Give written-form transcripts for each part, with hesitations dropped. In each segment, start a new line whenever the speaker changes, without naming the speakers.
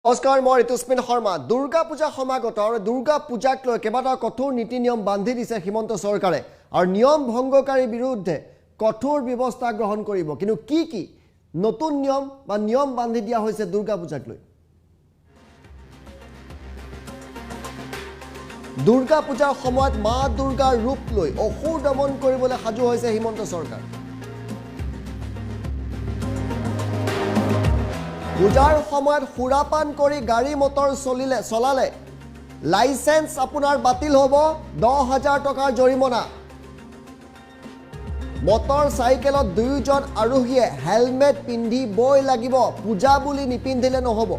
নমস্কাৰ, মই ঋতুস্মিন শৰ্মা। দুৰ্গা পূজা সমাগত আৰু দুৰ্গা পূজাক লৈ কেইবাটাও কঠোৰ নীতি নিয়ম বান্ধি দিছে হিমন্ত চৰকাৰে আৰু নিয়ম ভংগকাৰীৰ বিৰুদ্ধে কঠোৰ ব্যৱস্থা গ্ৰহণ কৰিব। কিন্তু কি কি নতুন নিয়ম বা নিয়ম বান্ধি দিয়া হৈছে দুৰ্গা পূজাক লৈ? দুৰ্গা পূজাৰ সময়ত মা দুৰ্গাৰ ৰূপ লৈ অসুৰ দমন কৰিবলৈ সাজু হৈছে হিমন্ত চৰকাৰ। পূজাৰ সময়ত সুৰাপান কৰি গাড়ী মটৰ চলালে লাইচেন্স আপোনাৰ বাতিল হ'ব, 10,000 টকাৰ জৰিমনা। মটৰ চাইকেলত দুয়োজন আৰোহীয়ে হেলমেট পিন্ধিবই লাগিব, পূজা বুলি নিপিন্ধিলে নহ'ব।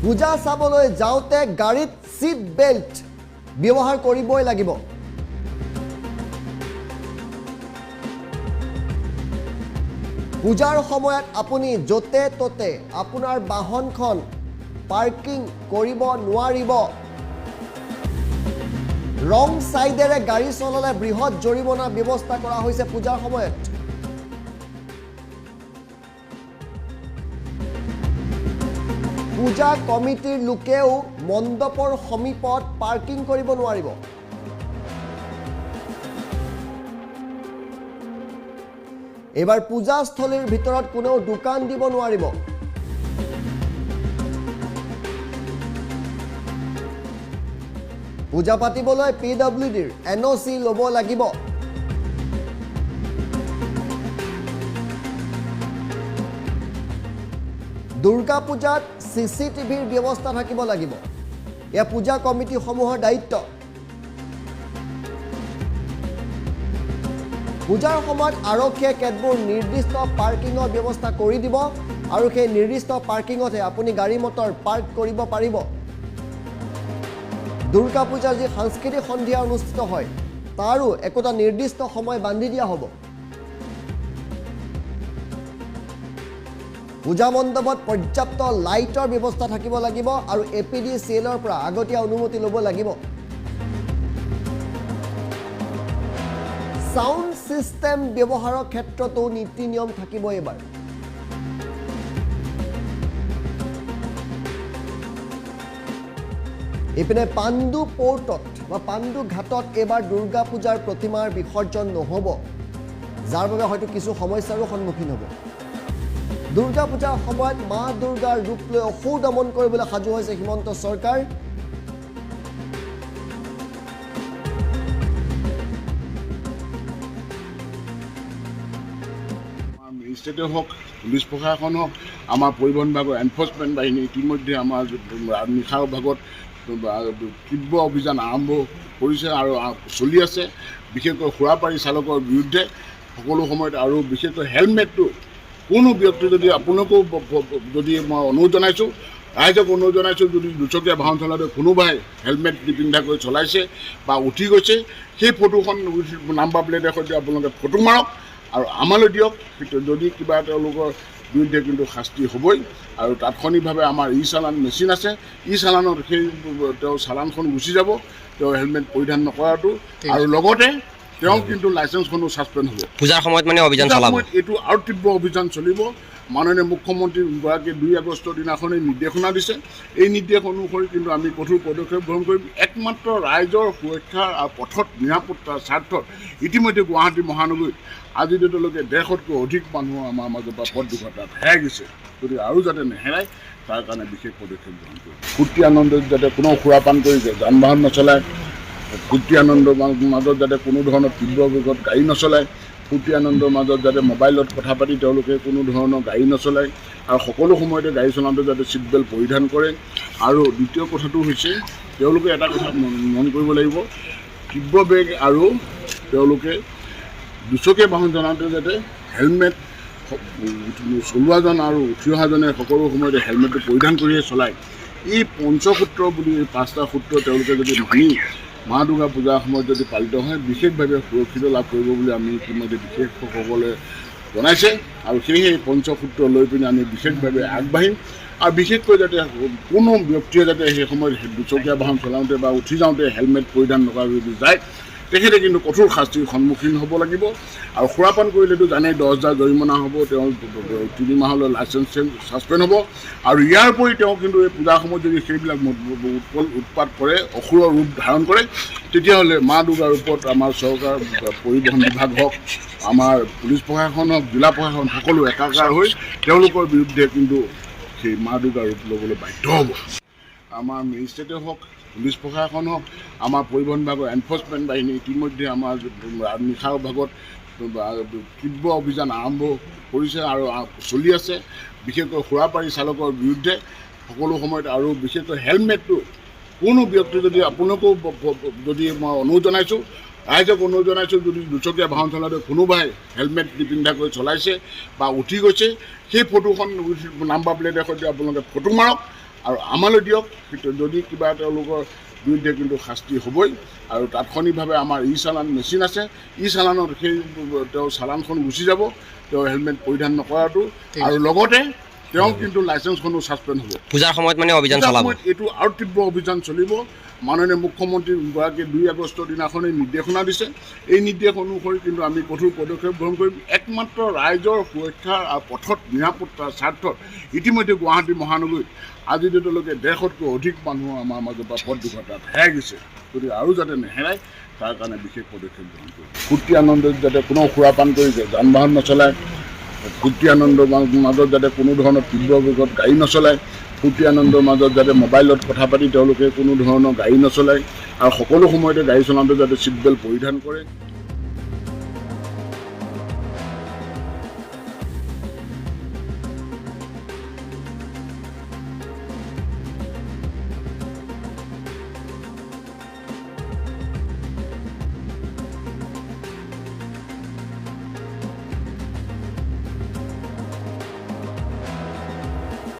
পূজা চাবলৈ যাওঁতে গাড়ীত চিট বেল্ট ব্যৱহাৰ কৰিবই লাগিব। পূজাৰ সময়ত আপুনি য'তে ত'তে আপোনাৰ বাহনখন পাৰ্কিং কৰিব নোৱাৰিব। ৰং চাইডেৰে গাড়ী চলালে বৃহৎ জৰিমনা ব্যৱস্থা কৰা হৈছে পূজাৰ সময়ত। পূজা কমিটিৰ লোকেও মণ্ডপৰ সমীপত পাৰ্কিং কৰিব নোৱাৰিব। এইবাৰ পূজাস্থলীৰ ভিতৰত কোনেও দোকান দিব নোৱাৰিব। পূজা পাতিবলৈ পি ডব্লিউ ডিৰ এন অ' চি ল'ব লাগিব। দুৰ্গা পূজাত চি চি টিভিৰ ব্যৱস্থা থাকিব লাগিব, এয়া পূজা কমিটিসমূহৰ দায়িত্ব। পূজাৰ সময়ত আৰক্ষীয়ে কেতবোৰ নিৰ্দিষ্ট পাৰ্কিঙৰ ব্যৱস্থা কৰি দিব আৰু সেই নিৰ্দিষ্ট পাৰ্কিঙতহে আপুনি গাড়ী মটৰ পাৰ্ক কৰিব পাৰিব। দুৰ্গা পূজাৰ যি সাংস্কৃতিক সন্ধিয়া অনুষ্ঠিত হয় তাৰো একোটা নিৰ্দিষ্ট সময় বান্ধি দিয়া হ'ব। পূজা মণ্ডপত পৰ্যাপ্ত লাইটৰ ব্যৱস্থা থাকিব লাগিব আৰু এ পি ডি চি এলৰ পৰা আগতীয়া অনুমতি ল'ব লাগিব। চাউণ্ড চিষ্টেম ব্যৱহাৰৰ ক্ষেত্ৰতো নীতি নিয়ম থাকিব এইবাৰ। ইপিনে পাণ্ডু পৰ্টত বা পাণ্ডু ঘাটত এইবাৰ দুৰ্গা পূজাৰ প্ৰতিমাৰ বিসৰ্জন নহ'ব, যাৰ বাবে হয়তো কিছু সমস্যাৰো সন্মুখীন হ'ব। দুৰ্গা পূজাৰ সময়ত মা দুৰ্গাৰ ৰূপ লৈ অসুৰ দমন কৰিবলৈ সাজু হৈছে হিমন্ত চৰকাৰ।
ষ্টেটে হওক, পুলিচ প্ৰশাসন হওক, আমাৰ পৰিবহণ বিভাগৰ এনফৰ্চমেণ্ট বাহিনী ইতিমধ্যে আমাৰ নিশাৰ ভাগত তীব্ৰ অভিযান আৰম্ভ কৰিছে আৰু চলি আছে। বিশেষকৈ সুৰাপাৰী চালকৰ বিৰুদ্ধে সকলো সময়ত আৰু বিশেষকৈ হেলমেটটো কোনো ব্যক্তি যদি আপোনালোকেও যদি মই অনুৰোধ জনাইছোঁ, ৰাইজক অনুৰোধ জনাইছোঁ, যদি দুচকীয়া বাহন চলাওঁতে কোনোবাই হেলমেট নিপিন্ধাকৈ চলাইছে বা উঠি গৈছে, সেই ফটোখন নাম্বাৰ প্লেটৰ সৈতে আপোনালোকে ফটো মাৰক আৰু আমালৈ দিয়ক। কিন্তু যদি কিবা তেওঁলোকৰ বিৰুদ্ধে কিন্তু শাস্তি হ'বই। আৰু তাৎক্ষণিকভাৱে আমাৰ ই চালান মেচিন আছে, ই চালানত সেই তেওঁ চালানখন গুচি যাব, তেওঁ হেলমেট পৰিধান নকৰাটো, আৰু লগতে তেওঁ কিন্তু লাইচেঞ্চখনো ছাছপেণ্ড হ'ব।
পূজাৰ সময়ত মানে অভিযান চলাব,
এইটো আৰু তীব্ৰ অভিযান চলিব। মাননীয় মুখ্যমন্ত্ৰীগৰাকীয়ে 2 আগষ্টৰ দিনাখনেই নিৰ্দেশনা দিছে। এই নিৰ্দেশ অনুসৰি কিন্তু আমি কঠোৰ পদক্ষেপ গ্ৰহণ কৰিম। একমাত্ৰ ৰাইজৰ সুৰক্ষা আৰু পথত নিৰাপত্তাৰ স্বাৰ্থত ইতিমধ্যে গুৱাহাটী মহানগৰীত আজি ডেটলৈকে 150তকৈ অধিক মানুহ আমাৰ মাজৰ পৰা পথ দুৰ্ঘটনাত হেৰাই গৈছে। গতিকে আৰু যাতে নেহেৰায় তাৰ কাৰণে বিশেষ পদক্ষেপ গ্ৰহণ কৰিম। ফূৰ্তি আনন্দত যাতে কোনো সুৰাপান কৰি যান বাহন নচলায়, ফূৰ্তি আনন্দৰ মাজত যাতে কোনো ধৰণৰ তীব্ৰ বেগত গাড়ী নচলায়, ফূৰ্তি আনন্দৰ মাজত যাতে মোবাইলত কথা পাতি তেওঁলোকে কোনো ধৰণৰ গাড়ী নচলায়, আৰু সকলো সময়তে গাড়ী চলাওঁতে যাতে ছিট বেল্ট পৰিধান কৰে। আৰু দ্বিতীয় কথাটো হৈছে তেওঁলোকে এটা কথা মন কৰিব লাগিব, তীব্ৰ বেগ আৰু তেওঁলোকে দুচকীয়া বাহন চলাওঁতে যাতে হেলমেট চলোৱাজন আৰু উঠি অহাজনে সকলো সময়তে হেলমেটটো পৰিধান কৰিয়ে চলায়। এই পঞ্চসূত্ৰ বুলি এই 5টা সূত্ৰ তেওঁলোকে যদি মানি মা দুৰ্গা পূজাৰ সময়ত যদি পালিত হয়, বিশেষভাৱে সুৰক্ষিত লাভ কৰিব বুলি আমি ইতিমধ্যে বিশেষসকলে জনাইছে। আৰু সেয়েহে এই পঞ্চসূত্ৰ লৈ পিনে আমি বিশেষভাৱে আগবাঢ়িম। আৰু বিশেষকৈ যাতে কোনো ব্যক্তিয়ে যাতে সেই সময়ত দুচকীয়া বাহন চলাওঁতে বা উঠি যাওঁতে হেলমেট পৰিধান নকৰাকৈ যদি যায়, তেখেতে কিন্তু কঠোৰ শাস্তিৰ সন্মুখীন হ'ব লাগিব। আৰু সুৰাপান কৰিলেতো জানেই 10,000 জৰিমনা হ'ব, তেওঁ 3 মাহলৈ লাইচেঞ্চ ছাছপেণ্ড হ'ব। আৰু ইয়াৰ উপৰি তেওঁ কিন্তু এই পূজাৰ সময়ত যদি সেইবিলাক উৎপাত কৰে, অসুৰৰ ৰূপ ধাৰণ কৰে, তেতিয়াহ'লে মা দুৰ্গাৰ ওপৰত আমাৰ চৰকাৰ, পৰিবহণ বিভাগ হওক, আমাৰ পুলিচ প্ৰশাসন হওক, জিলা প্ৰশাসন সকলো একাকাৰ হৈ তেওঁলোকৰ বিৰুদ্ধে কিন্তু সেই মা দুৰ্গাৰ ৰূপ ল'বলৈ বাধ্য হ'ব। আমাৰ মেজিষ্ট্ৰেটে হওক, পুলিচ প্ৰশাসন হওক, আমাৰ পৰিবহণ বিভাগৰ এনফৰ্চমেণ্ট বাহিনী ইতিমধ্যে আমাৰ নিশাৰ ভাগত তীব্ৰ অভিযান আৰম্ভ কৰিছে আৰু চলি আছে, বিশেষকৈ সুৰাপায়ী চালকৰ বিৰুদ্ধে সকলো সময়ত। আৰু বিশেষকৈ হেলমেটটো কোনো ব্যক্তি যদি আপোনালোকেও যদি মই অনুৰোধ জনাইছোঁ, ৰাইজক অনুৰোধ জনাইছোঁ, যদি দুচকীয়া বাহন চলাওঁতে কোনোবাই হেলমেট নিপিন্ধাকৈ চলাইছে বা উঠি গৈছে, সেই ফটোখন নাম্বাৰ প্লেটৰ সৈতে আপোনালোকে ফটো মাৰক আৰু আমালৈ দিয়ক। যদি কিবা তেওঁলোকৰ বিৰুদ্ধে কিন্তু শাস্তি হ'বই। আৰু তাৎক্ষণিকভাৱে আমাৰ ই চালান মেচিন আছে, ই চালানত সেই তেওঁৰ চালানখন গুচি যাব, তেওঁ হেলমেট পৰিধান নকৰাটো, আৰু লগতে তেওঁ কিন্তু লাইচেঞ্চখনো ছাছপেণ্ড হ'ব।
পূজাৰ সময়ত মানে অভিযান চলাব।
এইটো আৰু তীব্ৰ অভিযান চলিব। মাননীয় মুখ্যমন্ত্ৰীগৰাকীয়ে 2 আগষ্টৰ দিনাখনেই নিৰ্দেশনা দিছে। এই নিৰ্দেশ অনুসৰি কিন্তু আমি কঠোৰ পদক্ষেপ গ্ৰহণ কৰিম। একমাত্ৰ ৰাইজৰ সুৰক্ষা আৰু পথত নিৰাপত্তাৰ স্বাৰ্থত ইতিমধ্যে গুৱাহাটী মহানগৰীত আজি ডেটলৈকে 150তকৈ অধিক মানুহ আমাৰ মাজৰ পৰা পথ দুৰ্ঘটনাত হেৰাই গৈছে। গতিকে আৰু যাতে নেহেৰায় তাৰ কাৰণে বিশেষ পদক্ষেপ গ্ৰহণ কৰিম। ফূৰ্তি আনন্দত যাতে কোনো সুৰাপান কৰি যান বাহন নচলায়, ফূৰ্তি আনন্দৰ মাজত যাতে কোনো ধৰণৰ তীব্ৰ বেগত গাড়ী নচলায়, ফূৰ্তি আনন্দৰ মাজত যাতে মোবাইলত কথা পাতি তেওঁলোকে কোনো ধৰণৰ গাড়ী নচলায়, আৰু সকলো সময়তে গাড়ী চলাওঁতে যাতে ছিট বেল্ট পৰিধান কৰে।